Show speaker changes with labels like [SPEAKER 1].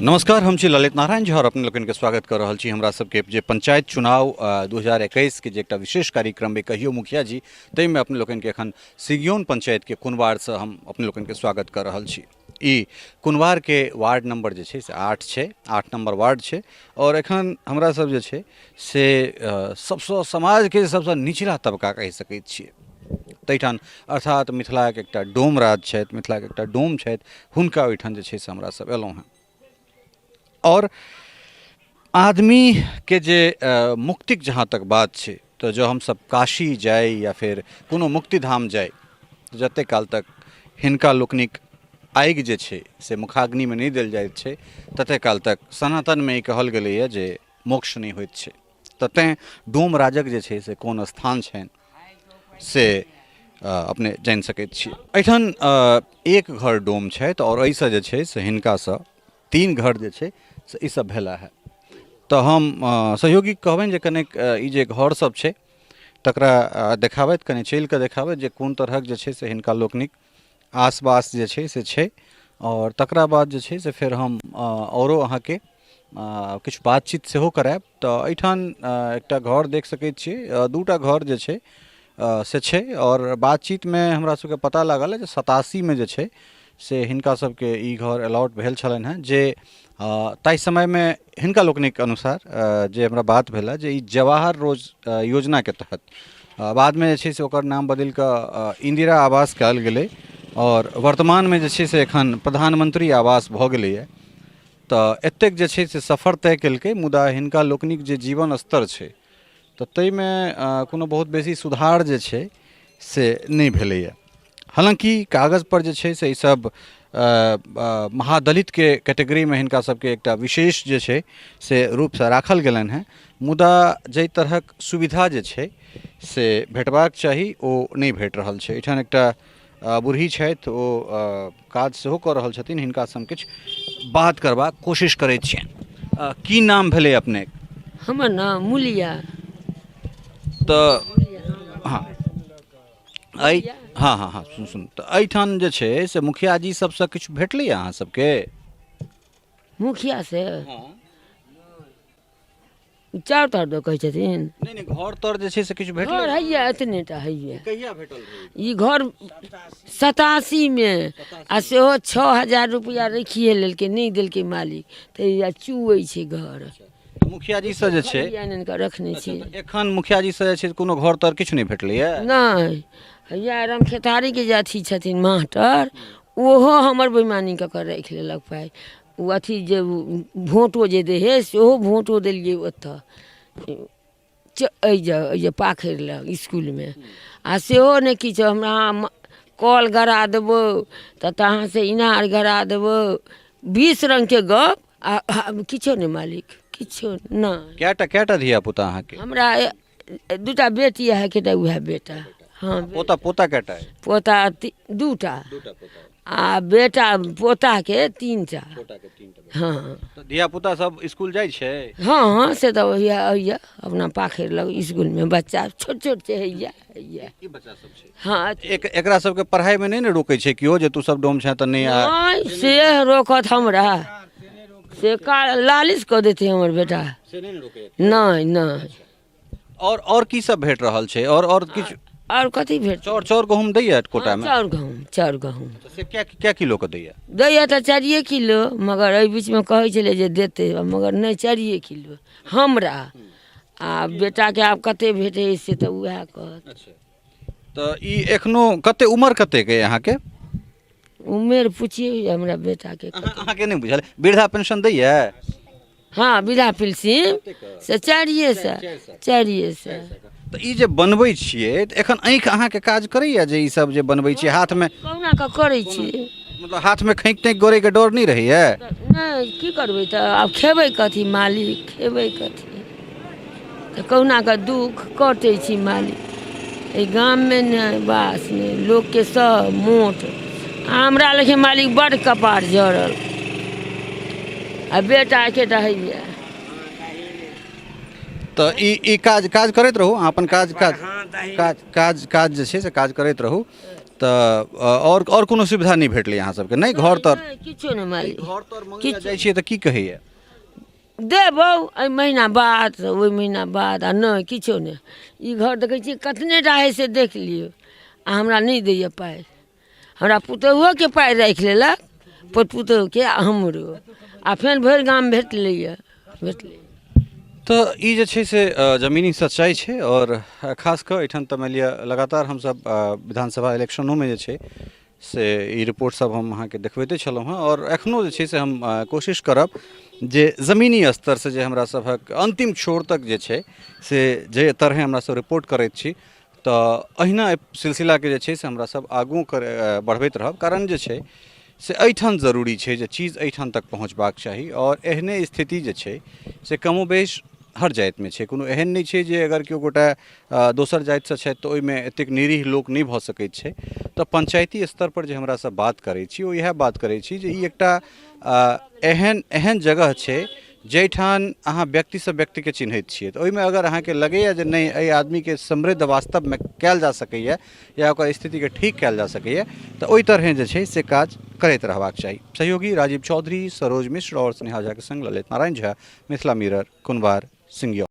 [SPEAKER 1] नमस्कार, हम छी ललित नारायण झा और अपने लोकनिके स्वागत कर रहल छी हमरा सबके जे पंचायत चुनाव 2021 के जे एकटा विशेष कार्यक्रम अइ कहियो मुखिया जी, ताहिमे अपने लोकनिके एखन सिगियौन पंचायतके कुनवारसँ हम अपने लोकनिके स्वागत कर रहल छी। ई कुनवारके वार्ड नंबर जे छै से 8 छै, 8 नंबर वार्ड छै और एखन हमरा सब जे छै से सबसँ समाजके सबसँ निचला तबका कहि सकै छियै ताहिठाम, अर्थात मिथिलाके एकटा डोम राज छथि, मिथिलाके एकटा डोम छथि, हुनका ओहिठाम जे छै से हमरा सब एलहुँ हेँ। आओर आदमीके जे मुक्तिके जहाँ तक बात छै तऽ जँ हमसब काशी जाइ या फेर कोनो मुक्तिधाम जाइ, जतेक काल तक हिनका लोकनिक आगि जे छै से मुखाग्निमे नहि देल जाइत छै ततेक काल तक सनातनमे ई कहल गेलैए जे मोक्ष नहि होइत छै। तऽ तैँ डोम राजक जे छै से कोन स्थान छनि से अपने जानि सकैत छी। एहिठाम एक घर डोम छथि आओर एहिसँ जे छै से हिनकासँ 3 घर जे छै से ई सब भेला है। तऽ हम सहयोगी कहबनि जे कनेक ई जे घर सब छै तकरा देखाबथि, कने चलि कऽ देखाबथि जे कोन तरहक जे छै से हिनका लोकनिक आसवास जे छै से छै। आओर तकरा बाद जे छै से फेर हम आओरो अहाँके किछु बातचीत सेहो करायब। तऽ एहिठाम एकटा घर देख सकै छियै, 2टा घर जे छै से छै। आओर बातचीतमे हमरा सबके पता लागल जे 87मे जे छै से हिनका सबके ई घर अलॉट भेल छलनि हेँ, जे ताहि समयमे हिनका लोकनिक अनुसार जे हमरा बात भेल जे ई जवाहर रोज योजनाके तहत बादमे जे छै से ओकर नाम बदलि कऽ इन्दिरा आवास कयल गेलै आओर वर्तमानमे जे छै से एखन प्रधानमंत्री आवास भऽ गेलैए। तऽ एतेक जे छै से सफर तय केलकै, मुदा हिनका लोकनिक जे जीवन स्तर छै तऽ ताहिमे कोनो बहुत बेसी सुधार जे छै से नहि भेलैए। हालाँकि कागजपर जे छै से ईसब महादलितके कैटेगरीमे हिनका सबके एकटा विशेष जे छै से रूपसँ राखल गेलनि हेँ, मुदा जाहि तरहक सुविधा जे छै से भेटबाक चाही ओ नहि भेट रहल छै। एहिठाम एकटा बूढ़ी छथि, ओ काज सेहो कऽ रहल छथिन, हिनकासँ हम किछु बात करबाक कोशिश करै छियनि। की नाम भेलै अपनेके?
[SPEAKER 2] हमर नाम मुलिया।
[SPEAKER 1] तऽ हँ एहि हँ हँ हँ सुन सुन, तऽ एहिठाम जे छै से मुखिया जी सबसँ किछु भेटलैए अहाँ सबके?
[SPEAKER 2] मुखिया से चाउर ताउर दऽ कहै छथिन?
[SPEAKER 1] नहि नहि, घर तर जे छै से किछु भेटलै?
[SPEAKER 2] घर हैया, एतने टा हैया।
[SPEAKER 1] कहिया भेटल रहै
[SPEAKER 2] ई घर? 87मे, आ सेहो 6000 रुपैआ राखिए लेलकै, नहि देलकै मालिक, तऽ हैया चुअै छै घर।
[SPEAKER 1] मुखिया जी से जे छै
[SPEAKER 2] आनि आनि कऽ रखने छी।
[SPEAKER 1] एखन मुखिया जी से जे छै कोनो घर तर किछु नहि भेटलैए?
[SPEAKER 2] नहि, हैया राम खेतारीके जे अथी छथिन मास्टर, ओहो हमर बेईमानी कऽ कऽ राखि लेलक पाइ। ओ अथी जे भोटो जे दै हइ सेहो भोटो देलियै ओतऽ एहि जे एहि जे पाखरि लग इसकुलमे, आ सेहो नहि किछु। हमरा कल गड़ा देबौ तऽ तहाँसँ इनार गड़ा देबौ, 20 रङ्गके गप, आ किछो नहि मालिक, किछो नहि।
[SPEAKER 1] कएटा धिया पुता अहाँके?
[SPEAKER 2] हमरा 2टा बेटी है, एकटा उएह बेटा। हँ,
[SPEAKER 1] पोता? पोता कएटा है?
[SPEAKER 2] पोता 2टा, आ बेटा पोताके 3टा। हँ।
[SPEAKER 1] तऽ धिया पुता सब स्कूल जाइ छै?
[SPEAKER 2] हँ हँ, से तऽ होइए होइए, अपना पाखरि लग इसकुलमे बच्चा छोट छोट छै, होइए होइए।
[SPEAKER 1] की बच्चा सब छै?
[SPEAKER 2] हँ।
[SPEAKER 1] एकरा सबके पढ़ाइमे नहि ने रोकै छै केओ जे तू सब डोम छें तऽ नहि आ?
[SPEAKER 2] नहि, से रोकत हमरा? से का लालिश कऽ देतै हमर बेटा।
[SPEAKER 1] से नहि ने रोकैए?
[SPEAKER 2] नहि नहि।
[SPEAKER 1] आओर की सब भेट रहल छै? आओर किछु?
[SPEAKER 2] आओर कथी भेट?
[SPEAKER 1] चाउर गहूँम दैया कोटामे?
[SPEAKER 2] चाउर गहूँम, चाउर गहूँम।
[SPEAKER 1] से कै किलो के दैया?
[SPEAKER 2] दैया तऽ 4 किलो, मगर एहि बीचमे कहै छलै जे देतै, मगर नहि, 4 किलो हमरा आ बेटाके आब कते भेटै से तऽ उएह कहत।
[SPEAKER 1] अच्छा, तऽ ई एखनो कते उमर कतेक अइ अहाँके?
[SPEAKER 2] उमेर पुछियौ हमरा बेटाके।
[SPEAKER 1] अहाँके नहि बुझल? वृद्धा पेंशन दैया?
[SPEAKER 2] हँ, वृद्धा पेंशन से 400, 400।
[SPEAKER 1] तऽ ई जे बनबै छियै तऽ एखन आँखि अहाँके काज करैया जे ई सब जे बनबै छियै हाथमे?
[SPEAKER 2] कहुना कऽ करै छियै।
[SPEAKER 1] मतलब हाथमे खैक तैक गड़ैके डर नहि रहैया?
[SPEAKER 2] नहि, की करबै तऽ आब खेबै कथी मालिक, खेबै कथी? तऽ कहुना कऽ दुःख कटै छी मालिक। एहि गाममे नहि बास नहि, लोकके सब मोट, आ हमरा लेकिन मालिक बड्ड कपार जड़ल, आ बेटा एकेटा होइए।
[SPEAKER 1] तऽ ई काज काज करैत रहू अहाँ अपन काज, काज काज काज काज जे छै से काज करैत रहू। तऽ आओर आओर कोनो सुविधा नहि भेटलै अहाँ सबके नहि घर तर?
[SPEAKER 2] नहि, किछो नहि मालिक।
[SPEAKER 1] घर तर मङ्गै लए जाइ छियै तऽ की कहैया?
[SPEAKER 2] देबौ एहि महीना बाद, ओहि महीना बाद, आ नहि किछो नहि। ई घर देखै छियै कतने टा हइ से देख लियौ, आ हमरा नहि दैए पाइ। हमरा पुतोहुओके पाइ राखि लेलक, पुतोहुके आ हमरो, आ फेर भरि गाम भेटलैए भेटलैए।
[SPEAKER 1] तऽ ई जे छै से जमीनी सच्चाइ छै। आओर खास कऽ एहिठाम तऽ मानि लिअ लगातार हमसभ विधानसभा इलेक्शनोमे जे छै से ई रिपोर्ट सब हम अहाँके देखबैते छलहुँ हँ, आओर एखनो जे छै से हम कोशिश करब जे जमीनी स्तरसँ जे हमरा सभक अन्तिम छोर तक जे छै से जे तरहे हमरा सब रिपोर्ट करैत छी, तऽ अहिना एहि सिलसिलाके जे छै से हमरा सब आगू बढ़बैत रहब। कारण जे छै से एहिठाम जरूरी छै जे चीज एहिठाम तक पहुँचबाक चाही, आओर एहने स्थिति जे छै से कमोबेश हर जातिमे छै। कोनो एहन नहि छै जे अगर केओ गोटा दोसर जातिसँ छथि तऽ ओहिमे एतेक निरीह लोक नहि भऽ सकैत छै। तऽ पञ्चायती स्तरपर जे हमरा सब बात करै छी, ओ इएह बात करै छी जे ई एकटा एहन एहन जगह छै जाहिठाम अहाँ व्यक्तिसँ व्यक्तिके चिन्हैत छियै। तऽ ओहिमे अगर अहाँके लगैए जे नहि, एहि आदमीके समृद्ध वास्तवमे कयल जा सकैए या ओकर स्थितिके ठीक कयल जा सकैए, तऽ ओहि तरहे जे छै से काज करैत रहबाक चाही। सहयोगी राजीव चौधरी, सरोज मिश्र आओर स्नेहा झाके सङ्ग ललित नारायण झा, मिथिला मिरर, कुनवार, सिंगिया।